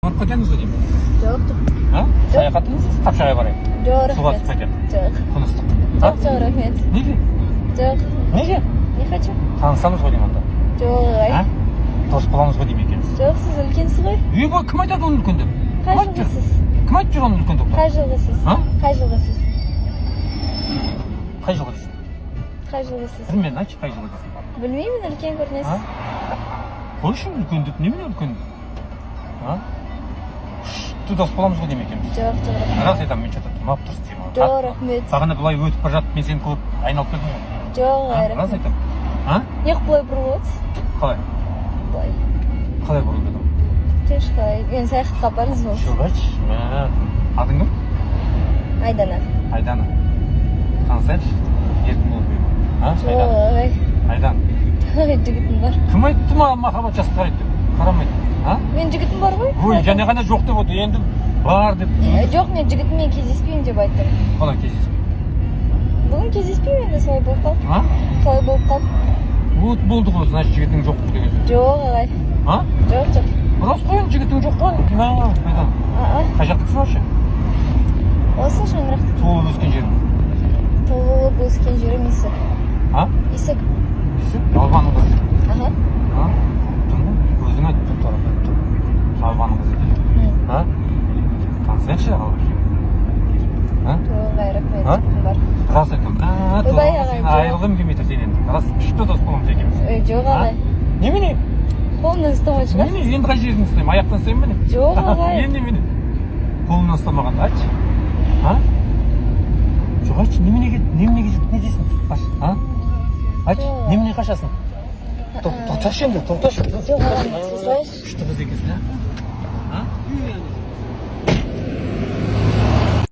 Барып қайтамыз ғой деймін. Жоқ, жоқ. А? Саяхаттаймыз, Қапшағай барайық. Жоқ, Суға рахмет. түсіп қайтайық. Жоқ. Күн ыстық. А? Жоқ, жоқ, рахмет. Неге? Жоқ. Неге? Не хочу. Танысамыз ғой деймін онда. Жоқ, ағай. А? Дос боламыз ғой деймін екеуміз. Жоқ, сіз үлкенсіз ғой. Ойбай, кім айтады оны үлкен деп? Қай Кім айтып жүр? жылғысыз? Кім айтып жүр оны үлкен деп? Қай жылғысыз? А? Қай жылғысыз? Қай жылғы дейсің? Қай жылғысыз? Білмедім, айтшы, қай жылғы дейсің? Білмеймін, үлкен А? көрінесіз. Қойшы, үлкен деп, немене үлкен? А? Күшті дос боламыз ғой деймін екеуміз. Жоқ, жоқ, рахмет. Рас айтамын, мен что-то ұнап тұрсың сен маған. Жоқ, рахмет. Бағана былай өтіп бара жатып, мен сені көріп айналып келдім ғой. Жоқ, А? ағай, Рас рахмет. айтамын. А? Неғып былай бұрылып отырсыз? Қалай? Былай. Қалай бұрылып едім? Жүрші, қалай? Мені саяхатқа апарыңыз болсын. Жоқ, айтшы. Мә, атың кім? Айдана. Айдана. Танысайықшы. Еркін болып. А? Жоқ, Айдана. ағай. Айдан. Ағай, жігітім бар. Кім айтты маған махаббат жасқа қарайды деп? Қарамайды. А? Мен жігітім бар ғой. Ой, және ғана жоқ деп отыр. Енді бар деп. Жоқ, мен жігітіммен кездеспеймін деп айттым. Қалай кездеспей? Бүгін кездеспеймін енді, солай болып қалды. А? Солай болып қалды. Вот болды ғой, значит, жігітің жоқ деген сөз. Жоқ, ағай. А? Жоқ, жоқ. Рас қой енді, жігітің жоқ қой. Мә, Айдан. А, Қай жақтікісің вообще? осы Шаңырақ. Туылып өскен жерің. Туылып өскен жерім Есік. А? Есік. Есік? Албанның қызы. Аха. А? Ұқтың ба? Өзің айтып тұр, тұр. Албанның қызы екен. А? Танысайықшы, ал. А? Жоқ, ағай, рахмет. А? Жігітім бар. Рас айтамын. А, Ойбай, тура, ағай, сен жоқ. айырылғым келмей тұр сенен. Рас, күшті дос боламыз екеуміз. Жоқ, А? ағай. Немене? Қолымнан ұстамай шығарсыз. Немене? Енді қай жерінен ұстаймын? Аяқтан ұстаймын ба не? Жоқ, ағай. Енді немене? Қолымнан ұстамағанда айтшы. А? Жоқ, айтшы, неменеге, неменеге не дейсің? Қаш, а? Айтшы, Жоқ. немене қашасың? Тоқташы енді, тоқташы. Жоқ, ағай, ұстайшы. Күшті қыз екенсің, а?